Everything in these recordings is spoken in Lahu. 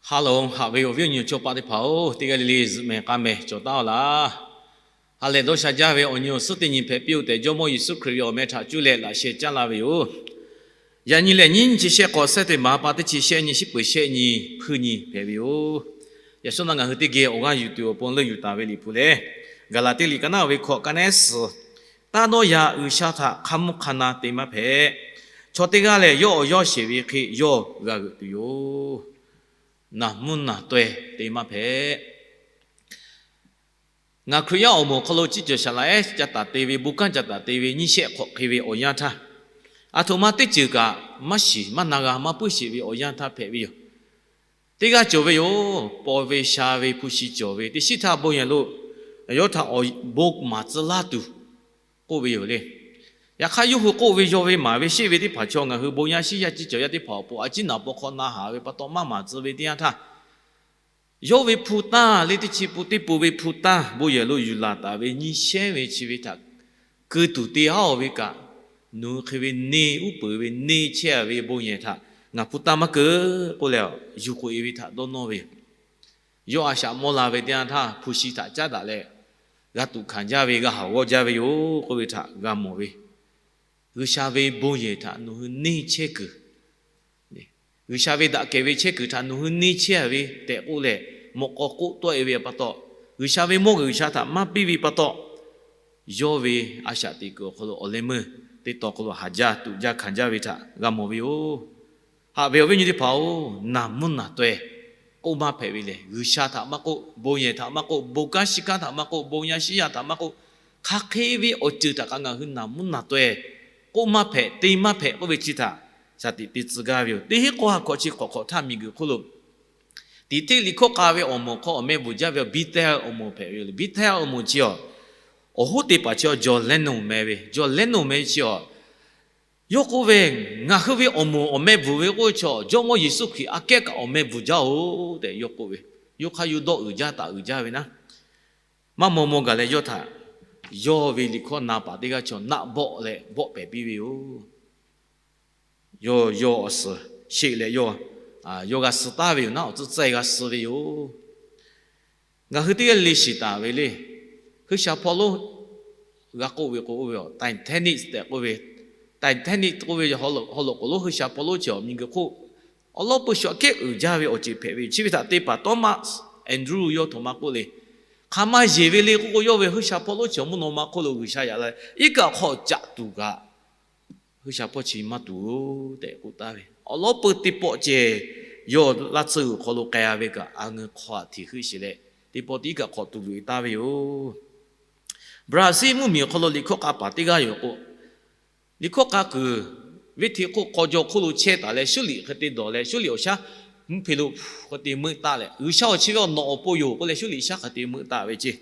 Ha loˬ, haꞈ ve awˬ viˉ awˬ nyi awˬ chawˇ paˆ teˇ hpaˍ-oˬ, teˇ g'aˇ le le zuhꞈ mehˍ k'a mehˍ cawˬ taˉ-aw laˇ. Ha lehˬ dawˇ sha jaˇ ve awˬ nyi awˬ suhˉ teˇ nyi hpehꞈ piˇ-oˬ tehꞈ, Jawˇmawˇ Yeˍsuˆ Hkriꞈ ve awˬ meh htaꞈ cuˇ leh laꞈ sheh caˉ la ve yoˬ. Yaꞈ nyi lehˬ, nyiˇ nyi chi shehˆ k'awꞈ shehˆ teˇ maˍ pa teˇ chi shehˆ nyi, shiˉ peuˍ shehˆ nyi, hpuiˇ nyi hpehꞈ ve yoˬ. Yaꞈ shawˉ naˆ ngaˬ hui teˇ geh awˬ g'aˇ yuˬ tuˬ awˬ pon leuˆ yuˬ taˍ ve Liꞈ hpu lehˬ, Gaˍlaˍtiˆ liꞈ ka naˉ ve hkawꞈ ka nehˉ suhˍ, Taˇ dawˇ yaꞈ, G'uiˬsha htaꞈ hk'a mvuhˇ hk'a na te maˇ hpehꞈ. Chaw teˇ g'aˇ lehˬ, yawˇ awˬ yawˇ sheˍ ve hk'e yawˇ g'a g'euꞈ tuˬ yoˬ. Naˬ mvuhˇ naˬ taweh te maˇ hpehꞈ. Ngaˬ Hkriꞈ yaˇ awˬ moˍ awˬ hk'aw lo ciˇ cawˬ shaˍ laꞈ ehˉ ca taˍ te ve, bon kanˉ ca taˍ te ve nyiˇ shehˆ hk'awꞈ hk'e ve awˬ yanˇ htaˇ, aˬ htoꞈ ma teˇ ceuˬ kaꞈ maˇ shiˍ maˇ na g'a, maˇ puiˉ sheˍ ve awˬ yanˇ htaˇ hpehꞈ ve yoˬ. Teˇ g'aˇ cawˬ ve yoˬ. Paw ve sha ve hpu shi cawˬ ve, teˇ shiˉ htaˇ bon yehˬ lo yawˇ htaꞈ awˬ bon maˍ tcuh laˇ tuˬ k'oˆ ve yoˬ le. Yaꞈ hk'aˇ, yawˇ hui k'oˆ ve, yaw ve maˍ ve sheˆ ve teˇ hpaˍ chaw ngaˬ hui bon yaˇ shiˉ yaˇ ciˇ cawˬ yaˇ teˇ hpaˍ awˬ pon a ciˉ naˍ paw hk'aw na haˍ ve pa taw maˇ maˍ tcuh ve teˇ yanˇ htaˇ, yawˇ ve hpu tanˇ le, teˇ chi pun teˇ pun ve hpu tanˇ bon yehˬ lo yuˬ laˬ taˍ ve nyiˇ shehˉ ve chi ve htaꞈ keu tuˬ te haˉ-oˬ ve kaꞈ, nawˬ hui hk'e ve neˇ uˉ peunˍ ve neˇ chehˇ-a ve bon yehˬ htaꞈ ngaˬ hpu tanˇ maˇ keu k'oˆ leh, yuˬ k'oꞈ-e ve htaꞈ dawˇ nawˇ ve yoˬ. Yawˇ a shaꞈ mawˇ la ve teˇ yanˇ htaˇ, hpu shi htaꞈ caˉ daꞈ leh, g'a tuꞈ hkanˍ jaˇ ve, g'a haˍ g'awˇ jaˇ ve yoˬ k'oˆ ve htaꞈ g'a mawˬ ve. G'uiˬsha ve bon yehˬ htaꞈ nawˬ hui neˇ chehˇ kuiˬ, G'uiˬsha ve daꞈ kehˬ ve chehˇ kuiˬ htaꞈ nawˬ hui neˇ chehˇ-a ve tehꞈ k'oˆ leh, mawꞈ k'aw k'oˆ tawˆ-e ve pa taw, G'uiˬsha ve mawˇ g'uiˬsha htaꞈ maˇ piˇ ve pa taw, yawˇ ve a shaꞈ teꞈ kuiˬ awˬ hk'aw lo awˬ leh meuˇ teˇ tawn hk'aw lo haˍ jaˇ tuꞈ jaˇ hkanˍ jaˇ ve htaꞈ g'a mawˬ ve yoˬ. Haꞈ ve awˬ viˉ nyi teˇ hpaˍ-oˬ, naˬ mvuhˇ naˬ taweh k'oˆ maˇ hpehꞈ ve lehˬ, G'uiˬsha htaꞈ maˇ k'oˆ, bon yehˬ htaꞈ maˇ k'oˆ, bon kanˉ shi kanˉ htaꞈ maˇ k'oˆ, bon yaˇ shiˉ yaˇ htaꞈ maˇ k'oˆ, hk'aˬ hk'e ve awˬ ceuˬ htaꞈ kaꞈ ngaˬ hui naˬ mvuhˇ naˬ taweh k'oˆ maˇ hpehꞈ, te maˇ hpehꞈ k'oˆ ve chi htaꞈ shaˍ tiꞈ te tcuh gaˇ ve yoˬ. Teˇ hinˉ k'awˇ ha hkawꞈ chi hk'awꞈ hk'awꞈ htaˇ miˬguiˬ hk'oˆ lo tiꞈ hteˆ liꞈ hkawˇ k'a ve awˬ moˍ hk'aw awˬ meh bvuhˬ jaˇ ve Beatles awˬ moˍ hpehꞈ ve yoˬ. Beatles awˬ moˍ chi awˬ, awˬ hoˉ te paˍ chi awˬ John Lennon meh ve, John Lennon meh chi awˬ, yawˇ k'oˆ ve, ngaˬ hui ve awˬ moˍ awˬ meh bvuhˬ ve k'oˆ ve chaw, Jawˇmawˇ Yeˍsuˆ Hkriꞈ aꞈ kehˉ kaꞈ awˬ meh bvuhˬ jaˇ-oˬ tehꞈ yawˇ k'oˆ ve, yawˇ hk'aˇ yawˇ dawˇ uiˍ jaˇ taˍ uiˍ jaˇ ve naˉ. Maˇ maw maw gaˬ leh yawˇ htaꞈ yawˇ ve liꞈ hkawˇ na paˍ teˇ g'aˇ chaw naˆ bawˆ leh bawˆ pehˍ piˇ ve yoˬ. Yawˇ yawˇ awˬ suhˍ sheˆ leh yawˇ, yawˇ g'a suh taˍ ve yoˬ naˉ, awˬ tcuhˉ tcuhˉ-e g'a suh ve yoˬ. Ngaˬ hui teˇ g'aˇ le shiˍ taˍ ve le, Hui sha hpawˇ lonˉ g'a k'oˆ ve k'o, oˇ ve Titanic tehꞈ k'oˆ ve, Titanic k'oˆ ve haw loꞈ k'oˍ lonˉ hui sha hpawˇ lonˉ chi awˬ miˬguiˬ hk'oˆ awˬ lawˉ peu shu aꞈ kehˉ uiˍ jaˇ ve awˬ ceuˬ hpehꞈ ve yoˬ. Chi ve htaꞈ te paˍ Thomas Andrews yawˇ htoꞈ ma k'oˆ le, hk'aˬ ma yeˬ ve le k'oˆ k'o, yawˇ ve Hui sha hpawˇ lonˉ chi awˬ mvuhˇ naw ma hk'oˆ lo G'uiˬsha yaꞈ la ve, iˉ kaˆ hk'aw caꞈ tuˬ kaꞈ Hui sha hpawˇ chi maˇ tuˬ tehꞈ k'oˆ taˍ ve, awˬ lawˉ peu teˇ pawˆ ceh yawˇ laˇ tsuhˇ g'uiˬ hk'aw lo k'ai-a ve kaꞈ, a ngeu hk'aw aꞈ htiꞈ heuˆ sheˍ leh, teˇ pawˆ tiˉ iˉ kaˆ hk'aw tuˬ loꞈ-e taˍ ve yoˬ. Brazil mvuhˇmiˬ awˬ hk'aw lo liꞈ hkawˇ k'a paˍ teˇ g'aˇ yoˬ k'o, liꞈ hkawˇ k'a kuiˬ venˇ hti hk'oˆ hk'aw jaw hk'oˆ lo chehˇ taˍ leh, shuˉ liꞈ hk'e te dawˬ leh, shuˉ liꞈ awˬ shaˉ mvuhˇ hpe lo hk'e te meuˆ taˆ leh, G'uiˬsha awˬ chi ve awˬ nawꞈ awˬ pon yoˬ k'oˆ leh, shuˉ liꞈ shaˉ hk'e te meuˆ taˆ ve ceˇ.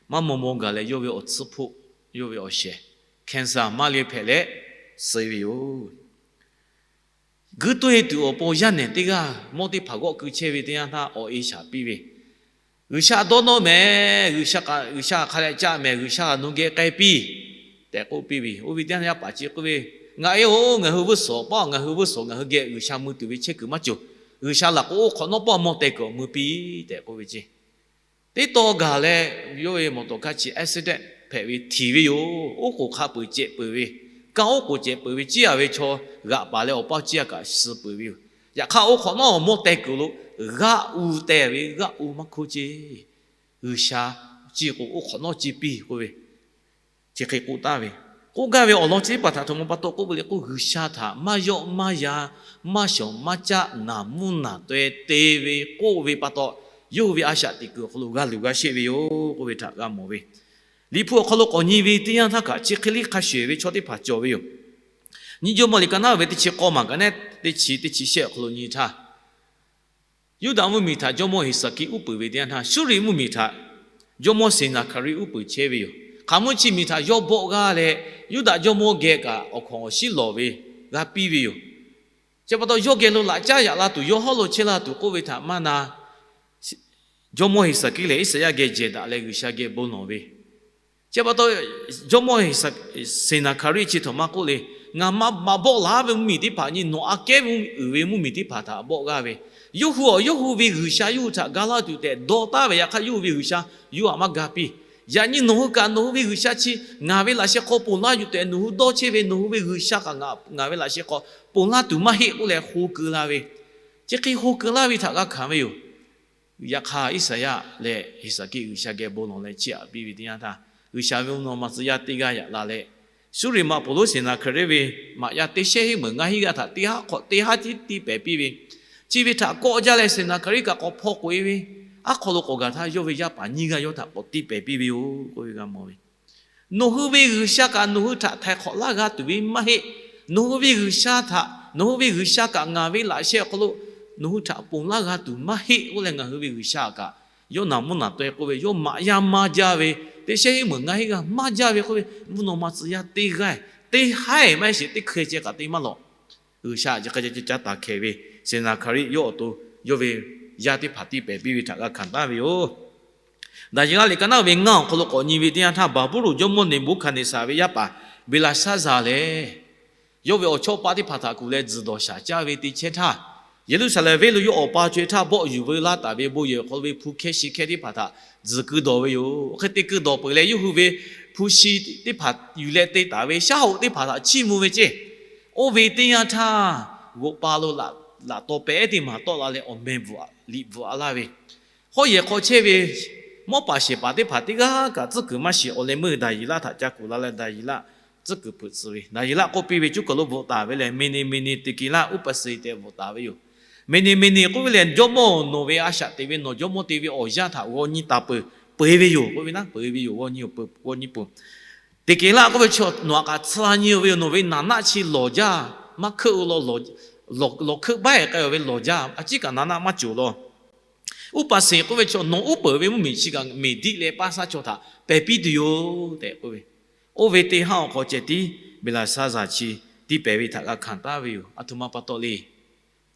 Maˇ maw maw gaˬ leh yawˇ ve awˬ tsuhˇ hpoˆ, yawˇ ve awˬ shehˍ cancer maˇ le hpehꞈ leh suh ve yoˬ. Guiˇ tuˇ-e tuˬ awˬ pon yaˇ nehˬ teˇ g'aˇ mawˇ teˇ hpaˍ g'awˆ keu chehˇ ve teˇ yanˇ htaˇ awˬ e shaˍ piˇ ve, G'uiˬsha dawˇ nawˇ mehˍ, G'uiˬsha hk'a leh caˆ mehˍ, G'uiˬsha htaꞈ nawˬ geh k'ai piˇ tehꞈ k'oˆ piˇ ve. Oˇ ve teˇ yanˇ yaˇ paˍ chi k'oˆ ve, Ngaˬ e-oˬ, ngaˬ hui vuiˇ suhˍ paˆ, ngaˬ hui vuiˇ suhˍ ngaˬ hui geh G'uiˬsha mui tuˬ ve chehˇ kuiˬ maˇ cawˬ. G'uiˬsha laˬ k'o, oˇ hk'awꞈ nawˉ pawˆ mawˇ teh kuiˬ awˬ mui piˇ tehꞈ k'oˆ ve ceˇ. Teˇ taw gaˬ leh, yawˇ ve mawˬ tawˍ hkaˇ chi accident hpehꞈ ve htiˍ ve yoˬ. Oˉ k'oˍ hk'a peuˬ cehˬ peuˬ ve, kanˇ oˉ k'oˍ cehˬ peuˬ ve, ciˇ a ve chaw g'aꞈ paˍ leh awˬ paˇ ciˇ a kaꞈ suh peuˬ ve yoˬ. Yaꞈ hk'aˇ, oˇ hk'awꞈ nawˉ awˬ mawˇ teh kuiˬ lo g'aˆ u teh ve, g'aˆ u maˇ hkoˇ ceˇ. G'uiˬsha ciˇ k'o, oˇ hk'awꞈ nawˉ ciˇ piˇ k'oˆ ve, chi hk'e k'oˆ taˍ ve, k'oˆ gaˇ ve awˬ lawn chi teˇ hpaˍ htaꞈ htoꞈ ma pa taw k'oˆ ve le k'o, G'uiˬsha htaꞈ maˇ yawˆ maˇ yan, maˇ shawˍ maˇ caˆ, naˬ mvuhˇ naˬ taweh te ve k'oˆ ve pa taw, yawˇ hui ve a shaꞈ teꞈ kuiˬ awˬ hk'aw lo g'a luˬ g'a sheˆ ve yoˬ k'oˆ ve htaꞈ g'a mawˬ ve. Liꞈ hpu awˬ hk'aw lo k'awꞈ nyi ve teˇ yanˇ htaˇ kaꞈ, chi hk'e le hk'a shuˍ ve chaw teˇ hpaˍ cawˬ ve yoˬ. Nyiˇ Jawˇmawˇ liꞈ ka naˉ ve teˇ chi k'awˇ maˬ ka nehˉ teˇ chi teˇ chi shehˆ awˬ hk'aw lo nyi htaˇ, Yuˇdaꞈ mvuhˇmiˬ htaꞈ jawˇmawˇ Heˍsaˍkiˆ uˉ peunˍ ve teˇ yanˇ htaˇ, Suˇriˆ mvuhˇmiˬ htaꞈ jawˇmawˇ Seˍnaˍhkaˍriˆ uˉ peunˍ chehˇ ve yoˬ. Hk'aˬ mvuhˇ chi miˬ htaꞈ yawˇ bawˆ g'aˇ leh, Yuˇdaꞈ jawˇmawˇ geh kaꞈ awˬ hkawnˍ awˬ shiˉ lawˬ ve g'a piˇ ve yoˬ. Chi pa taw, yawˇ geh lo laꞈ caˉ yaꞈ la tuˬ, yawˇ hawˉ lo chehˇ la tuˬ k'oˆ ve htaꞈ maˇ na, jawˇmawˇ Heˍsaˍkiˆ lehˬ, Iˉsaˍyaˆ geh jehˬ daꞈ leh G'uiˬsha geh bon lawˬ ve, chi pa taw, jawˇmawˇ Seˍnaˍhkaˍriˆ chi htaꞈ maˇ k'oˆ le, ngaˬ maꞈ bawˆ laˬ ve mvuhˇmiˬ teˇ hpaˍ nyi, nawˬ aꞈ kehˉ ve uiˍ ve mvuhˇmiˬ teˇ hpaˍ htaꞈ bawˆ g'aˇ ve, Yawˇ hui awˬ, yawˇ hui ve G'uiˬsha yawˇ hui htaꞈ ga laˇ tuˬ tehꞈ dawˇ taˉ ve, yaꞈ hk'aˇ yawˇ hui ve G'uiˬsha yawˇ htaꞈ maˇ ga piˇ. Yaꞈ nyi nawˬ hui kaꞈ nawˬ hui ve G'uiˬsha chi ngaˬ ve laꞈ sheh hk'aw ponˬ laˇ yuˬ tehꞈ nawˬ hui dawˇ chehˇ ve nawˬ hui ve G'uiˬsha kaꞈ ngaˬ ve laꞈ sheh hk'aw ponˬ laˇ tuˬ maˇ heˆ k'oˆ leh ho keu la ve, chi hk'e ho keu laˇ ve htaꞈ g'a hkanˍ ve yoˬ. Yaꞈ hk'aˇ Iˉsaˍyaˆ leh Heˍsaˍkiˆ G'uiˬsha geh bon lawˬ leh chiˇ aꞈ piˇ ve teˇ yanˇ htaˇ, G'uiˬsha ve mvuhˇ naw ma tcuh yaˇ teˇ g'aˇ yaꞈ la leh, Suˇriˍ maꞈ poˍ lonˉ Seˍnaˍhkaˍriˆ ve maꞈ yaˇ teˇ shehnˉ hiˉ meunˍ ngaˇ hinˉ g'aˇ htaꞈ teˇ haˉ hk'awꞈ teˇ haˉ tiˉ tiˇ pehˍ piˇ ve, chi ve htaꞈ kawˆ jaˇ leh Seˍnaˍhkaˍriˆ kaꞈ k'awꞈ hpaw k'oꞈ e ve, aˉ hk'aw lo k'awꞈ gaˬ htaˇ yawˇ ve yaˇ paˍ nyiˇ g'aˇ yawˇ htaꞈ k'awꞈ tiˇ pehˍ piˇ ve yoˬ k'oˆ ve g'a mawˬ ve. Nawˬ hui ve G'uiˬsha kaꞈ nawˬ hui htaꞈ htaiˍ hk'awꞈ laˇ g'a tuˬ ve maˇ heˆ. Nawˬ hui ve G'uiˬsha htaꞈ, nawˬ hui ve G'uiˬsha kaꞈ ngaˬ ve laꞈ sheh awˬ hk'aw lo nawˬ hui htaꞈ ponˬ laˇ g'a tuˬ maˇ heˆ k'oˆ leh, ngaˬ hui ve G'uiˬsha kaꞈ yawˇ naˍ mvuhˇ naˍ taweh k'oˆ ve, yawˇ maꞈ yaˇ maˇ jaˇ ve, teˇ shehnˉ hiˉ meunˍ ngaˇ hinˉ g'aˇ maˇ jaˇ ve k'oˆ ve, mvuhˇ naw ma tcuh yaˇ teˇ g'aˇ teˇ haˉ maˇ heˆ sheˍ, teˇ hkeh ceh kaꞈ te maˇ lawꞈ. G'uiˬsha chi hk'e ceh ca taˍ hkehˍ ve, Seˍnaˍhkaˍriˆ yawˇ awˬ to yawˇ ve yaˇ teˇ hpaˍ tiˇ pehˍ piˇ ve htaꞈ g'a hkanˍ taˍ ve yoˬ. Daˍyeˍlaˆ liꞈ ka naˉ ve ngaˇ awˬ hk'aw lo k'awꞈ nyi ve teˇ yanˇ htaˇ, Baˍbuˍlonˍ jawˇmawˇ Neˍbuˆhkaˍneˍsaˍ ve yaˇ paˍ Beˍlaˍsaˇzaˍ lehˬ, yawˇ ve awˬ chawˇ paˆ teˇ hpaˍ htaꞈ kuˬ leh tzuhˬ dawˬ shaˍ caˇ ve te chehˇ htaˇ, Yeˍruˆsaˍlehnˍ venˇ lo yawˇ awˬ pa co-e htaˇ bawˆ yuˬ veu laˇ taˍ ve bon yehˬ awˬ hk'aw lo ve hpu hkehˇ shi hkehˇ teˇ hpaˍ htaꞈ tzuhˬ keu dawˬ ve yoˬ. Hk'e te keu dawˬ peuˬ leh, yawˇ hui ve hpu shi teˇ hpaˍ yuˬ leh te taˍ ve shaˉ hoꞈ teˇ hpaˍ htaꞈ chiˇ mvuh ve ceˇ. Oˇ ve teˇ yanˇ htaˇ, g'oꞈ pa lo laꞈ tawˇ pehˉ teˇ maˬ tawˆ la leh awˬ meh bvuhꞈ liꞈ bvuhꞈ a laˇ ve, hawˉ yehˬ hk'aw chehˇ ve mawˇ paˍ shehˍ paˍ teˇ hpaˍ teˇ g'aˇ kaꞈ tcuhˉ kuiˬ maˇ shiˍ awˬ leh meuˇ Daˍyeˍlaˆ htaꞈ ca kuˬ la leh Daˍyeˍlaˆ tcuhˉ kuiˬ hpeuꞈ tcuh ve, Daˍyeˍlaˆ k'oˆ piˇ ve cuˇ kaˬ lo bvuhꞈ taˍ ve lehˬ, Meˍneˍmeˍneˍteˍkeˍlaˆ uˉpeˍseˍ tehꞈ bvuhꞈ taˍ ve yoˬ. Meˍneˍmeˍneˍ k'oˆ ve lehˬ, jawˇmawˇ nawˬ ve a shaꞈ teꞈ ve nawˬ jawˇmawˇ te ve awˬ yanˇ htaꞈ g'aw nyi taˍ peuˬ, peuˬ e ve yoˬ k'oˆ ve naˉ, peuˬ e ve yoˬ, g'aw nyi peuˬ, g'aw nyi peuˬ. Teˍkeˍlaˆ k'oˆ ve chaw nawˬ htaꞈ kaꞈ tsuh la nyi ve yoˬ. Nawˬ ve naˍ naˆ chi lawˬ jaˇ, maˇ hkeuˆ lo lawˬ hkeuˆ baˆ e k'ai ve lawˬ jaˇ, a ciˉ kaꞈ naˍ naˆ maˇ cawˬ law. Uˉpeˍseˍ k'oˆ ve chaw nawˬ uˉ peunˍ ve mvuhˇmiˬ chi kaꞈ miˬ diˆ leh paˇ shaˉ chaw htaꞈ pehˬ piˇ tuˬ yoˬ tehꞈ k'oˆ ve, oˇ ve teˇ haˉ awˬ hk'aw ceh tiˉ Beˍlaˍsaˇzaˍ chi tiˇ pehˍ ve htaꞈ g'a hkanˍ taˍ ve yoˬ. A htoꞈ ma pa taw le.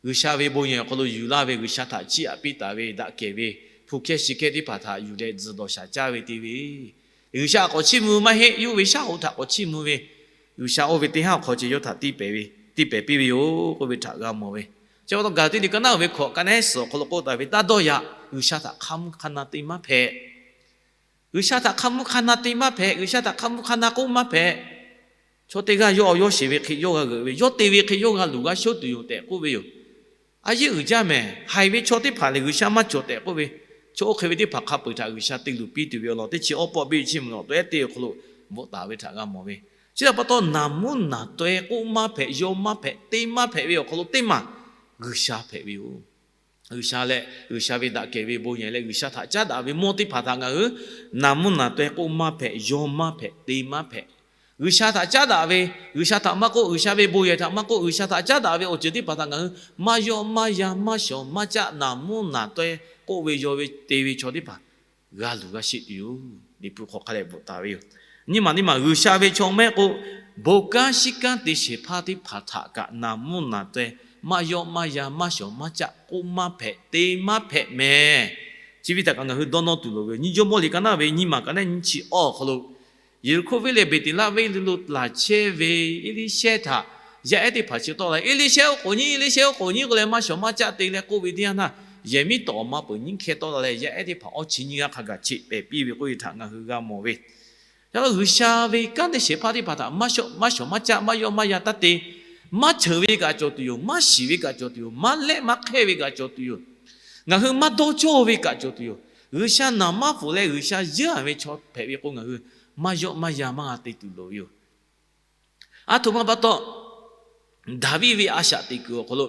G'uiˬsha ve bon yehˬ awˬ hk'aw lo yuˬ laˇ ve, G'uiˬsha htaꞈ chiˇ aꞈ piˇ taˍ ve daꞈ kehˬ ve hpu hkehˇ shi hkehˇ teˇ hpaˍ htaꞈ yuˬ leh tzuhˬ dawˬ shaˍ caˇ ve te ve, G'uiˬsha htaꞈ k'awꞈ chiˇ mvuh maˇ heˆ, yawˇ ve shaˉ hoꞈ htaꞈ k'awꞈ chiˇ mvuh ve, G'uiˬsha oˇ ve teˇ haˉ awˬ hk'aw ceh yawˇ htaꞈ tiˇ pehˍ ve, tiˇ pehˍ piˇ ve yoˬ k'oˆ ve htaꞈ g'a mawˬ ve. Chi pa taw Gaˍlaˍtiˆ liꞈ ka naˉ ve hkawꞈ ka nehˉ suhˍ awˬ hk'aw lo k'oˆ taˍ ve, taˇ dawˇ yaꞈ. G'uiˬsha htaꞈ hk'a mvuhˇ hk'a na te maˇ hpehꞈ. G'uiˬsha htaꞈ hk'a mvuhˇ hk'a na te maˇ hpehꞈ. G'uiˬsha htaꞈ hk'a mvuhˇ hk'a na k'oˆ maˇ hpehꞈ. Chaw teˇ g'aˇ yawˇ awˬ yawˇ sheˍ ve hk'e yawˇ g'a g'euꞈ ve, yawˇ te ve hk'e yawˇ g'a luˬ g'a shoˉ tuˬ yoˬ tehꞈ k'oˆ ve yoˬ. A yeˉ uiˍ jaˇ mehˍ. Haiˬ ve chaw teˇ hpaˍ lehˬ G'uiˬsha maˇ cawˬ tehꞈ k'oˆ ve, chaw oˇ hk'e ve teˇ hpaˍ hk'a peu-eˬ htaꞈ G'uiˬsha te luˬ piˇ tuˬ ve awˬ lawn teˇ chi awˉ pawˆ biˇ chiˇ mvuh awˬ to ehˉ teˇ awˬ hk'aw lo bvuhꞈ taˍ ve htaꞈ g'a mawˬ ve. Chi htaꞈ pa taw naˍ mvuhˇ naˍ taweh k'oˆ maˇ hpehꞈ, yaw maˇ hpehꞈ, te maˇ hpehꞈ ve awˬ hk'aw lo teˇ maˬ G'uiˬsha hpehꞈ ve yoˬ. G'uiˬsha leh G'uiˬsha ve daꞈ kehˬ ve bon yehˬ leh G'uiˬsha htaꞈ caˉ daꞈ ve mawˇ teˇ hpaˍ htaꞈ ngaˬ hui naˍ mvuhˇ naˍ taweh k'oˆ maˇ hpehꞈ, yaw maˇ hpehꞈ, te maˇ hpehꞈ. G'uiˬsha htaꞈ caˉ daꞈ ve, G'uiˬsha htaꞈ maˇ k'oˆ, G'uiˬsha ve bon yehˬ htaꞈ maˇ k'oˆ, G'uiˬsha htaꞈ caˉ daꞈ ve awˬ ceuˬ teˇ hpaˍ htaꞈ ngaˬ hui maˇ yaw maˇ yan maˇ shawˍ maˇ caˆ naˍ mvuhˇ naˍ taweh k'oˆ ve yaw ve te ve chaw teˇ hpaˍ g'a luˬ g'a sheˆ tuˬ yoˬ. Liꞈ hpu hk'aw hk'a leh bvuhꞈ taˍ ve yoˬ. Nyi maˬ teˇ maˬ G'uiˬsha ve chaw maˇ heˆ k'o, bon kanˉ shiˉ kanˉ te shehˍ hpaˇ teˇ hpaˍ htaꞈ kaꞈ naˍ mvuhˇ naˍ taweh maˇ yaw maˇ yan maˇ shawˍ maˇ caˆ k'oˆ maˇ hpehꞈ, te maˇ hpehꞈ mehˍ. Chi ve htaꞈ kaꞈ ngaˬ hui dawˇ nawˇ tuˬ loˍ ve yoˬ. Nyiˇ Jawˇmawˇ liꞈ ka naˉ ve nyiˇ maˬ ka nehˉ nyiˇ chi awˬ hk'aw lo, Yeˍriˆhkoˇ venˇ leh Beˍteˍlaˆ venˇ lo laˬ chehˇ ve Eˇliˇshehˇ htaꞈ yaˇ ehˉ teˇ hpaˍ chi tawˆ la. Eˇliˇshehˇ oˇ k'oˍ nyi, Eˇliˇshehˇ oˇ k'oˍ nyi k'oˆ leh maˇ shawˍ maˇ caˆ te leh k'oˆ ve teˇ yanˇ htaˇ, yehˬ miˉ tawˍ awˬ ma peuˬ nyiˇ hkeh tawˆ la leh yaˇ ehˉ teˇ hpaˍ awˇ chi nyiˇ g'aˇ hk'a gaˬ cheꞈ pehˍ piˇ ve k'oˆ ve htaꞈ ngaˬ hui g'a mawˬ ve. Yaꞈ hk'aˇ G'uiˬsha ve kanˉ te shehˍ hpaˇ teˇ hpaˍ htaꞈ maˇ shawˍ maˇ caˆ maˇ yaw maˇ yan taˇ te. Maˇ cheuˬ ve kaꞈ cawˬ tuˬ yoˬ. Maˇ shiˍ ve kaꞈ cawˬ tuˬ yoˬ. Maˇ lehˆ maˇ hk'ehˇ ve kaꞈ cawˬ tuˬ yoˬ. Ngaˬ hui maˇ dawˇ cawˇ ve kaꞈ cawˬ tuˬ yoˬ. G'uiˬsha naˍ maˇ pfuhˍ leh G'uiˬsha yeuˉ a ve chaw hpehꞈ ve k'o, ngaˬ hui maˇ yaw maˇ yan maˇ g'a te tuˬ loˍ ve yoˬ. Aˬ htoꞈ ma pa taw, Daˍviˆ ve a shaꞈ teꞈ kuiˬ awˬ hk'aw lo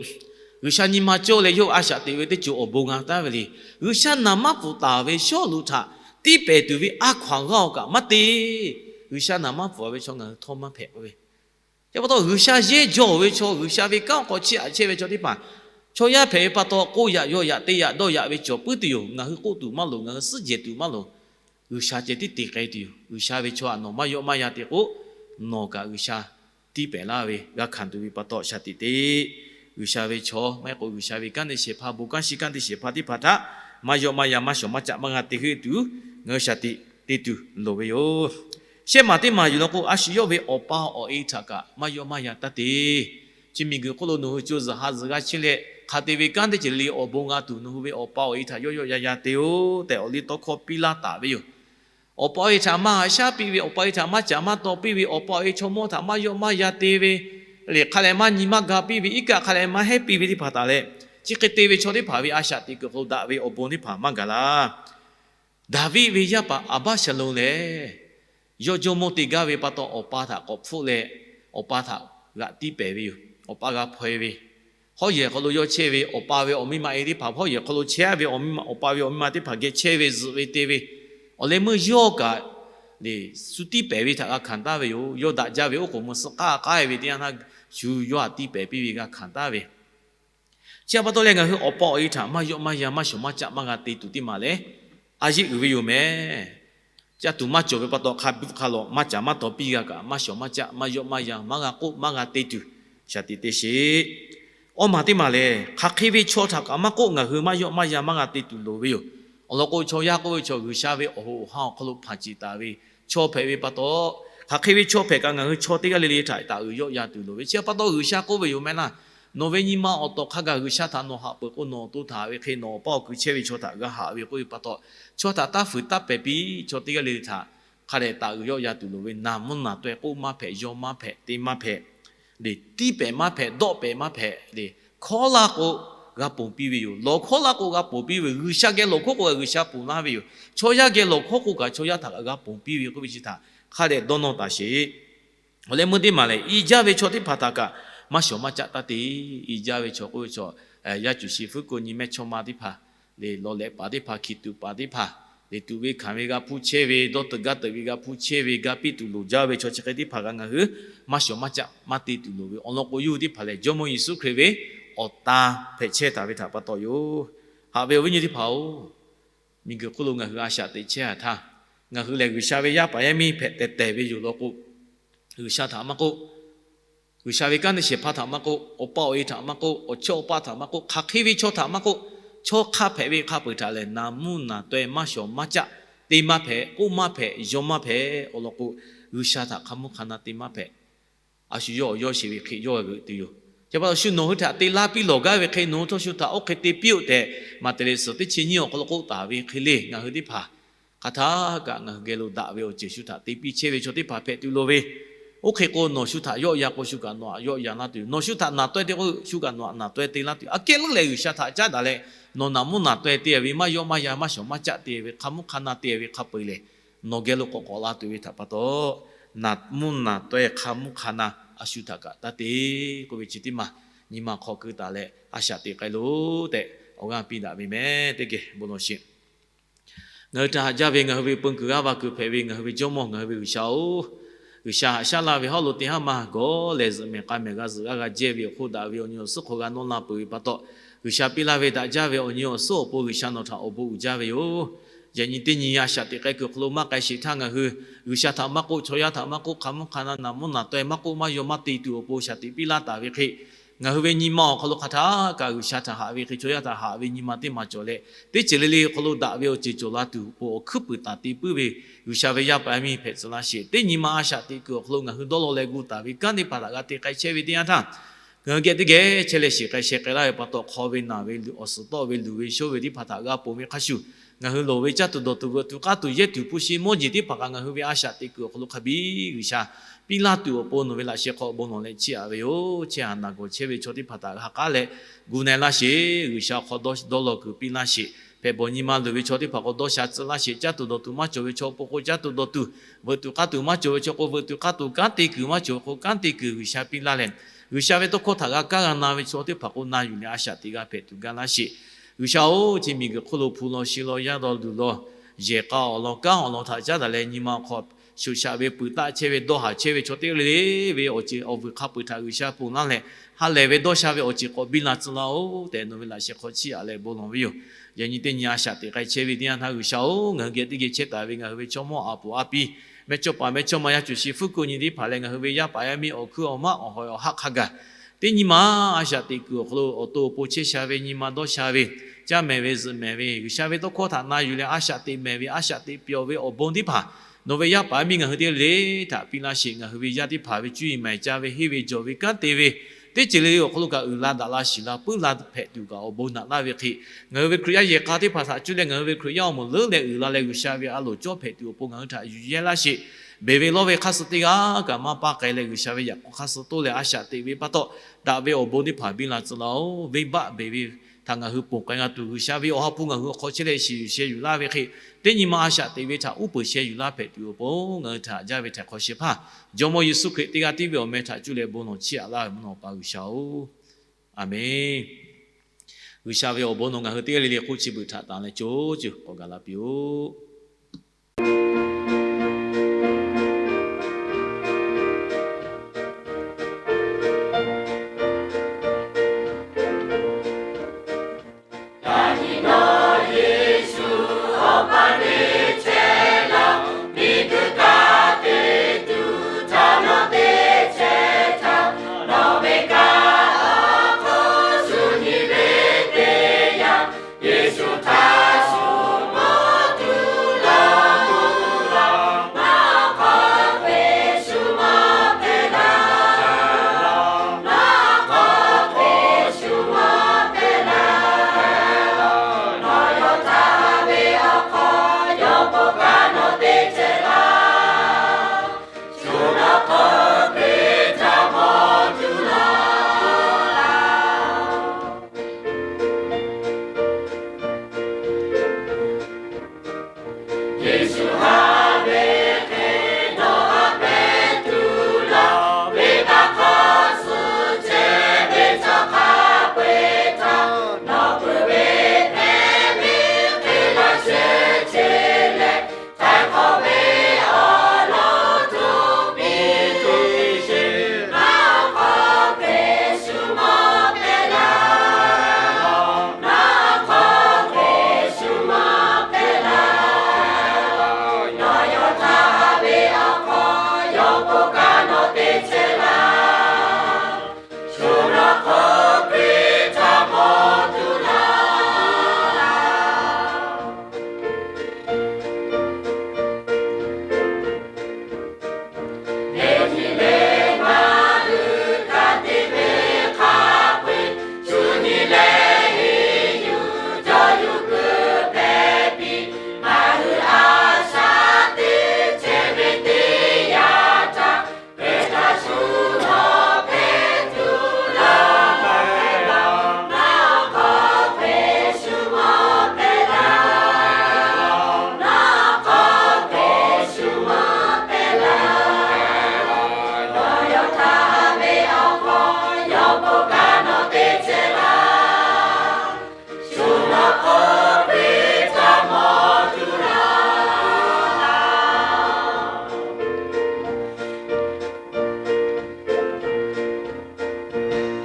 G'uiˬsha nyi ma cawˇ leh yawˇ a shaꞈ teꞈ ve teˇ ceuˬ awˬ bon g'a taˍ ve le. G'uiˬsha naˍ maˇ pfuhˍ taˍ ve Sawˉluꞈ htaꞈ tiˇ pehˍ tuˬ ve a hkaw anˬ g'aˇ awˬ kaꞈ maˇ te. G'uiˬsha naˍ maˇ pfuhˍ ve chaw ngaˬ hui htawˇ maˇ hpehꞈ ve. Chi pa taw G'uiˬsha yehˇ jawˇ ve chaw, G'uiˬsha ve kanˉ awˬ hk'aw chiˇ aꞈ chehˇ ve chaw teˇ hpaˍ, chaw yaˇ hpehꞈ ve pa taw k'oˆ yaꞈ yaw yaꞈ te yaꞈ dawˇ yaꞈ ve cawˬ puiˉ tuˬ yoˬ. Ngaˬ hui k'oˆ tuˬ maˇ loˍ, ngaˬ hui suhˉ jehˬ tuˬ maˇ loˍ. G'uiˬsha ceh tiˉ te k'ai tuˬ yoˬ. G'uiˬsha ve chaw htaꞈ nawˬ maˇ yaw maˇ yan te k'o, nawˬ kaꞈ G'uiˬsha tiˇ pehˍ laˇ ve g'a hkanˍ tuˬ ve pa taw shaˍ tiꞈ te. G'uiˬsha ve chaw maˇ heˆ k'o G'uiˬsha ve kanˉ te shehˍ hpaˇ, bon kanˉ shiˉ kanˉ te shehˍ hpaˇ teˇ hpaˍ htaꞈ maˇ yaw maˇ yan maˇ shawˍ maˇ caˆ maˇ g'a te heuˆ tuˬ, ngaˬ hui shaˍ tiꞈ te tuˬ loˍ ve yoˬ. Shehˆ maˬ teˇ maˬ yuˬ law k'o, a shu yawˇ ve awˬ pa awˬ e htaꞈ kaꞈ maˇ yaw maˇ yan taˇ te. Chi miˬguiˬ hk'oˆ lo nawˬ hui co zuhˬ ha zuhˬ g'a chehˇ leh, hk'a te ve kanˉ teˇ ceuˬ le le awˬ bon g'a tuˬ nawˬ hui ve awˬ pa awˬ e htaꞈ yawˆ yawˆ yan yan te-oˬ tehꞈ awˬ liˇ tawˇ hkawˇ piˇ laˇ taˍ ve yoˬ. Awˬ pa awˬ e htaꞈ maˇ haꞈ shaˉ piˇ ve, awˬ pa awˬ e htaꞈ maˇ caˍ maˇ taw piˇ ve, awˬ pa awˬ e chaw mawˇ htaꞈ maˇ yawˆ maˇ yan te ve, lehˬ hk'a lehˬ maˇ nyi maˇ ga piˇ ve, iˉ kaˆ hk'a lehˬ maˇ heˆ piˇ ve teˇ hpaˍ taˍ leh, chi hk'e te ve chaw teˇ hpaˍ ve a shaꞈ teꞈ kuiˬ hk'aw lo daꞈ ve awˬ bon teˇ hpaˍ maˇ gaˬ laˇ. Daˍviˆ ve yaˇ paˍ Aˍbaˇshaˍlonˍ lehˬ, yawˇ jawˇmawˇ te gaˇ ve pa taw, awˬ pa htaꞈ k'awꞈ hpfuhˆ leh, awˬ pa htaꞈ g'aꞈ tiˇ pehˍ ve yoˬ. Awˬ pa g'a hpaw e ve, hawˉ yehˬ hk'aw lo yawˇ chehˇ ve, awˬ pa ve awˬ miˇ ma e teˇ hpaˍ hawˉ yehˬ hk'aw lo chehˇ ve awˬ miˇ ma, awˬ pa ve awˬ miˇ ma teˇ hpaˍ geh chehˇ ve zuhꞈ ve te ve, awˬ leh meuˇ yawˇ kaꞈ lehˬ, suh tiˇ pehˍ ve htaꞈ g'a hkanˍ taˍ ve yoˬ. Yawˇ daꞈ jaˇ ve oˉ k'oˍ mvuh suh k'aˉ k'aˉ e ve teˇ yanˇ htaˇ, shu yawˇ htaꞈ tiˇ pehˍ piˇ ve g'a hkanˍ taˍ ve Chi htaꞈ pa taw leh ngaˬ hui awˬ pa awˬ e htaꞈ maˇ yawˆ maˇ yan maˇ shawˍ maˇ caˆ maˇ g'a te tuˬ teˇ maˬ lehˬ, a yeˆ uiˍ ve yoˬ mehˍ. Caˇ tuˬ maˇ cawˬ ve pa taw hk'a biˇ hk'a lawꞈ maˇ caˍ maˇ taw piˇ g'a kaꞈ, maˇ shawˍ maˇ caˆ maˇ yawˆ maˇ yan maˇ g'a k'oˆ maˇ g'a te tuˬ shaˍ tiꞈ te sheˍ. Awˇ maˬ teˇ maˬ lehˬ, hk'aˬ hk'e ve chaw htaꞈ kaꞈ maˇ k'oˆ, ngaˬ hui maˇ yawˆ maˇ yan maˇ g'a te tuˬ loˍ ve yoˬ. Awˬ lawn k'o, chaw yaˇ k'oˆ ve chaw G'uiˬsha ve awˬ hoꞈ awˬ ha awˬ hk'aw lo hpanˍ ciˍ taˍ ve chaw hpehꞈ ve pa taw, hk'aˬ hk'e ve chaw hpehꞈ kaꞈ ngaˬ hui chaw teˇ g'aˇ le le htaꞈ taˍ uiˍ yawˆ yan tuˬ loˍ ve. Chi htaꞈ pa taw G'uiˬsha k'oˆ ve yoˬ meh laˇ. Nawˬ ve nyi ma awˬ tawˍ hk'a gaˬ G'uiˬsha htaꞈ nawˬ haꞈ peuˬ k'o, nawˬ awˬ to htaꞈ haꞈ ve hk'e nawˬ awˬ paˇ awˬ kui chehˇ ve chaw htaꞈ g'a haꞈ ve k'oˆ ve pa taw, chaw htaꞈ taˇ fuiˍ taˇ pehˍ piˇ. Chaw teˇ g'aˇ le le htaꞈ hk'a dehꞈ taˍ uiˍ yawˆ yan tuˬ loˍ ve, naˍ mvuhˇ naˍ taweh k'oˆ maˇ hpehꞈ, yaw maˇ hpehꞈ, te maˇ hpehꞈ, lehˬ tiˇ pehˍ maˇ hpehꞈ, dawˆ pehˍ maˇ hpehꞈ, lehˬ hkawˉ laˇ k'o g'a ponˬ piˇ ve yoˬ. Lawˬ hkawˉ laˇ k'o g'a ponˬ piˇ ve, G'uiˬsha geh lawˬ hkawˉ k'o kaꞈ G'uiˬsha ponˬ laˇ ve yoˬ. Chaw yaˇ geh lawˬ hkawˉ k'o kaꞈ chaw yaˇ htaꞈ kaꞈ g'a ponˬ piˇ ve k'oˆ ve chi htaꞈ hk'a dehꞈ dawˇ nawˇ taˍ sheˍ. Awˬ leh meuˇ teˇ maˬ lehˬ, i jaˇ ve chaw teˇ hpaˍ htaꞈ kaꞈ maˇ shawˍ maˇ caˆ taˇ te. I jaˇ ve chaw k'oˆ ve chaw, yaˇ cuˬ shi fuˉ ko nyi mehˇchawˇma teˇ hpaˍ, lehˬ lawˬ lehꞈ paˍ teˇ hpaˍ, hkiˬ tuꞈ paˍ teˇ hpaˍ, lehˬ tuꞈ ve hkanˍ ve g'a hpuˇ chehˇ ve, dawˇ teuꞈ gaˇ teuꞈ ve g'a hpuˇ chehˇ ve, ga piˇ tuˬ loˍ jaˇ ve chaw chi hk'e teˇ hpaˍ kaꞈ ngaˬ hui maˇ shawˍ maˇ caˆ maˇ te tuˬ loˍ ve. Awˬ lawn k'o, yawˇ hui teˇ hpaˍ lehˬ Jawˇmawˇ Yeˍsuˆ Hkriꞈ ve awˬ ta hpehꞈ chehˇ taˍ ve htaꞈ pa taw yoˬ. Haꞈ ve awˬ viˉ nyi teˇ hpaˍ-oˬ, miˬguiˬ hk'oˆ lo ngaˬ hui a shaꞈ teꞈ chehˇ a htaˇ, ngaˬ hui lehˬ G'uiˬsha ve yaˇ paˍ yaˇ miˇ hpehꞈ tehˬ tehˬ ve yoˬ law k'o, G'uiˬsha htaꞈ maˇ k'oˆ, G'uiˬsha ve kanˉ te shehˍ hpaˇ htaꞈ maˇ k'oˆ, awˬ pa awˬ e htaꞈ maˇ k'oˆ, awˬ chawˇ awˬ paˇ htaꞈ maˇ k'oˆ, hk'aˬ hk'e ve chaw htaꞈ maˇ k'oˆ, chaw hk'a hpehꞈ ve hk'a peu-eˬ htaꞈ lehˬ naˍ mvuhˇ naˍ taweh maˇ shawˍ maˇ caˆ, te maˇ hpehꞈ, k'oˆ maˇ hpehꞈ, yaw maˇ hpehꞈ. Awˬ lawn k'o, G'uiˬsha htaꞈ hk'a mvuhˇ hk'a na te maˇ hpehꞈ. A shu yawˇ awˬ yawˇ sheˍ ve hk'e yawˇ g'a g'euꞈ tuˬ yoˬ. Chi pa taw shu nawˬ hui htaꞈ te laˇ piˇ lawˬ gaˇ ve hk'e nawˬ hui htawˇ shu htaꞈ oˇ hk'e te piˇ-oˆ tehꞈ, Maꞈhtehˍ liꞈ suhˍ teˇ chi nyiˇ awˬ hk'aw lo k'oˆ taˍ ve hk'e le, ngaˬ hui teˇ hpaˍ hk'aˬ htaˇ kaꞈ ngaˬ hui geh lo daꞈ ve awˬ ceuˬ shu htaꞈ te piˇ chehˇ ve chaw teˇ hpaˍ hpehꞈ tuˬ loˍ ve. Oˇ hk'e k'o, nawˬ shu htaꞈ yawˆ yan k'o, shu kaꞈ nawˬ htaꞈ yawˆ yan laˇ tuˬ, nawˬ shu htaꞈ naˍ taweh te k'o, shu kaꞈ nawˬ htaꞈ naˍ taweh te laˇ tuˬ, aꞈ kehˉ leuˉ leh G'uiˬsha htaꞈ caˉ daꞈ leh, nawˬ naˍ mvuhˇ naˍ taweh te ve, maˇ yawˆ maˇ yan maˇ shawˍ maˇ caˆ te ve, hk'a mvuhˇ hk'a na te ve hk'a peu-eˬ lehˬ, nawˬ geh lo k'awꞈ k'awꞈ la tuˬ ve htaꞈ pa taw, naˍ mvuhˇ naˍ taweh hk'a mvuhˇ hk'a na a shu htaꞈ kaꞈ taˇ te k'oˆ ve chi teˇ maˬ nyi ma hk'aw keu taˍ leh a shaꞈ teꞈ k'ai loˬ tehꞈ awˬ g'aˇ piˇ daꞈ ve meh. Teˇ geh bon lawˬ sheˍ. Ngaˬ hui htaꞈ haꞈ jaˇ ve, ngaˬ hui ve peun kuiˬ g'aˇ va kuiˬ hpehꞈ ve ngaˬ hui ve Jawˇmawˇ, ngaˬ hui ve G'uiˬsha-oˬ, G'uiˬsha haꞈ shaˉ laˇ ve hawˉ lo teˇ haˉ maˇ gawˬ lehˬ, zuhꞈ mehˍ k'a mehˍ g'a zuhꞈ g'aˇ g'a jehˇ ve awˬ hk'oˆ daꞈ ve awˬ nyi awˬ suhˉ hk'aw g'a nawˇ la peuˬ ve pa taw, G'uiˬsha piˇ laˇ ve daꞈ jaˇ ve awˬ nyi awˬ suhˉ awˬ pon G'uiˬsha nawˬ htaꞈ awˬ bon uiˍ jaˇ ve yoˬ. Yaꞈ nyi teˇ nyi a shaꞈ teꞈ k'ai kuiˬ awˬ hk'aw lo maˇ k'ai sheˍ htaˇ, ngaˬ hui G'uiˬsha htaꞈ maˇ k'oˆ, chaw yaˇ htaꞈ maˇ k'oˆ, hk'a mvuhˇ hk'a na naˍ mvuhˇ naˍ taweh maˇ k'oˆ maˇ yaw maˇ te tuˬ awˬ pon shaꞈ teꞈ piˇ laˇ taˍ ve hk'e, ngaˬ hui ve nyi ma awˬ hk'aw lo hk'aˬ htaˇ kaꞈ G'uiˬsha htaꞈ haꞈ ve hk'e, chaw yaˇ htaꞈ haꞈ ve nyi ma teˇ maˬ cawˬ leh, teˇ ceuˬ le le awˬ hk'aw lo daꞈ ve awˬ ceuˬ cawˬ la tuˬ awˬ pon awˬ hkuiˉ puiˍ taˍ te puiˉ ve G'uiˬsha ve yaˇ paˍ yaˇ miˇ hpehꞈ tcuh laˇ sheˍ. Teˇ nyi ma a shaꞈ teꞈ kuiˬ awˬ hk'aw lo ngaˬ hui dawˇ law leh gu taˍ ve kanˉ teˇ hpaˍ htaꞈ g'a te k'ai chehˇ ve teˇ yanˇ htaˇ, ngaˬ hui geh teˇ geh chehˇ leh shiˍ k'ai sheh k'ai laˇ ve pa taw, hk'aw ve naˬ ve awˬ suhˍ tawˆ ve luˬ ve shoˇ ve teˇ hpaˍ htaꞈ g'a ponˬ ve hk'a shuˍ, ngaˬ hui loˍ ve caˇ tuˬ dawˬ tuˬ veuꞈ tuˬ k'aˇ tuˬ yehˇ tuˬ hpu shi mawˇ jeˬ teˇ hpaˍ kaꞈ ngaˬ hui ve a shaꞈ teꞈ kuiˬ awˬ hk'aw lo hk'a biˇ G'uiˬsha piˇ laˇ tuˬ awˬ pon nawˬ ve laꞈ sheh hk'aw bon lawˬ leh chiˇ aꞈ ve yoˬ. Chehˇ haˍ naˬ gawˬ chehˇ ve chaw teˇ hpaˍ htaꞈ ha k'aˉ leh gu na-e laˇ sheˍ. G'uiˬsha hk'aw dawˇ law kuiˬ piˇ laˇ sheˍ. Hpehꞈ bawˬ nyi ma luˬ ve chaw teˇ hpaˍ k'o dawˇ sha tcuh laˇ sheˍ. Caˇ tuˬ dawˬ tuˬ maˇ cawˬ ve chaw awˬ pon k'o caˇ tuˬ dawˬ tuˬ, veuꞈ tuˬ k'aˇ tuˬ maˇ cawˬ ve chaw k'o veuꞈ tuˬ k'aˇ tuˬ, kanˉ te kuiˬ maˇ cawˬ ve k'o kanˉ te kuiˬ G'uiˬsha piˇ laˇ leh, G'uiˬsha ve tawˇ hkawˇ htaꞈ g'a kaˇ g'a na ve chaw teˇ hpaˍ k'o na yuˬ leh a shaꞈ teꞈ g'a hpehꞈ tuˬ gaˇ laˇ sheˍ. G'uiˬsha-oˬ, chi miˬguiˬ hk'oˆ lo hpu law shi law yaˇ law luˬ law yehˬ k'a awˬ lawn kanˉ awˬ lawn htaꞈ caˉ daꞈ leh nyi ma awˬ hk'aw shoꞈ shaꞈ ve puiˍ taˆ chehˇ ve dawˇ haˍ chehˇ ve chaw teˇ g'aˇ le le ve awˬ ceuˬ awˬ vuiˬ hk'a peu-eˬ htaꞈ G'uiˬsha ponˬ laˇ leh, ha lehˬ ve dawˇ sha ve awˬ ceuˬ k'awꞈ biˇ la tcuh laˇ-oˬ tehꞈ nawˬ ve laꞈ sheh hk'aw chiˇ aꞈ leh bon lawˬ ve yoˬ. Yaꞈ nyi teˇ nyi a shaꞈ teꞈ k'ai chehˇ ve teˇ yanˇ htaˇ G'uiˬsha-oˬ, ngaˬ hui geh teˇ geh chehˇ taˍ ve ngaˬ hui ve chaw mawˇ a puˍ a piˇ, mehˇchawˇ paˍ mehˇchawˇma yaˇ cuˬ shi fuˉ ko nyi teˇ hpaˍ leh ngaˬ hui ve yaˇ paˍ yaˇ miˇ awˬ hkuiˉ awˬ maˆ awˬ hawˍ awˬ haˆ hk'a gaˬ teˇ nyi ma a shaꞈ teꞈ kuiˬ awˬ hk'aw lo awˬ to awˬ pon chehˇ sha ve nyi ma dawˇ sha ve, caˇ mehˍ ve zuhꞈ mehˍ ve G'uiˬsha ve tawˇ hkawˇ htaꞈ na yuˬ leh a shaꞈ teꞈ mehˍ ve a shaꞈ teꞈ pyawˬ ve awˬ bon teˇ hpaˍ nawˬ ve yaˇ paˍ yaˇ miˇ ngaˬ hui teˇ g'aˇ le le htaꞈ piˇ laˇ sheˍ. Ngaˬ hui ve yaˇ teˇ hpaˍ ve cuˇ yiˍ mehˍ ca ve henˇ ve jawˬ ve kanˉ te ve Teˇ ceuˬ le le awˬ hk'aw lo kaꞈ uiˍ la daꞈ la shiˍ la puiˉ la hpehꞈ tuˬ kaꞈ awˬ bon naꞈ laˇ ve hk'e, ngaˬ hui ve Hkriꞈ yaˇ yehˬ k'a teˇ hpaˍ htaꞈ cuˇ leh ngaˬ hui ve Hkriꞈ yaˇ awˬ moˍ leuˉ leh uiˍ la leh G'uiˬsha ve a loˍ cawˇ hpehꞈ tuˬ awˬ pon ngaˬ hui htaꞈ yuˬ yehˇ laˇ sheˍ. Beˬ ve lawˇ ve hk'aˇ suh teˇ g'aˇ kaꞈ maˇ paˇ k'ai leh, G'uiˬsha ve yaꞈ k'aw hk'aˇ suh toˇ leh a shaꞈ teꞈ ve pa taw, daꞈ ve awˬ bon teˇ hpaˍ biˇ la tcuh laˇ-oˬ. Venˇbaˆ beˬ ve htaꞈ ngaˬ hui ponˬ k'ai g'a tuˬ, G'uiˬsha ve awˬ ha hpu ngaˬ hui awˬ hk'aw chehˇ leh shiˍ yuˬ sheh yuˬ laˇ ve hk'e, teˇ nyi ma a shaꞈ teꞈ ve htaꞈ uˉ peunˍ sheh yuˬ laˇ hpehꞈ tuˬ awˬ pon ngaˬ hui htaꞈ haꞈ jaˇ ve htaiˍ hk'awꞈ shehˍ hpaˇ Jawˇmawˇ Yeˍsuˆ Hkriꞈ teˇ g'aˇ tiˉ ve awˬ meh htaꞈ cuˇ leh bon lawˬ chiˇ aꞈ laˇ ve mvuhˇ naw Awˬ pa G'uiˬsha-oˬ, Aˍmenˍ. G'uiˬsha ve awˬ bon nawˬ ngaˬ hui teˇ g'aˇ le le hk'oˆ chi beuꞈ htaꞈ tanˍ leh co ceuˬ k'awꞈ gaˬ la piˇ-oˆ.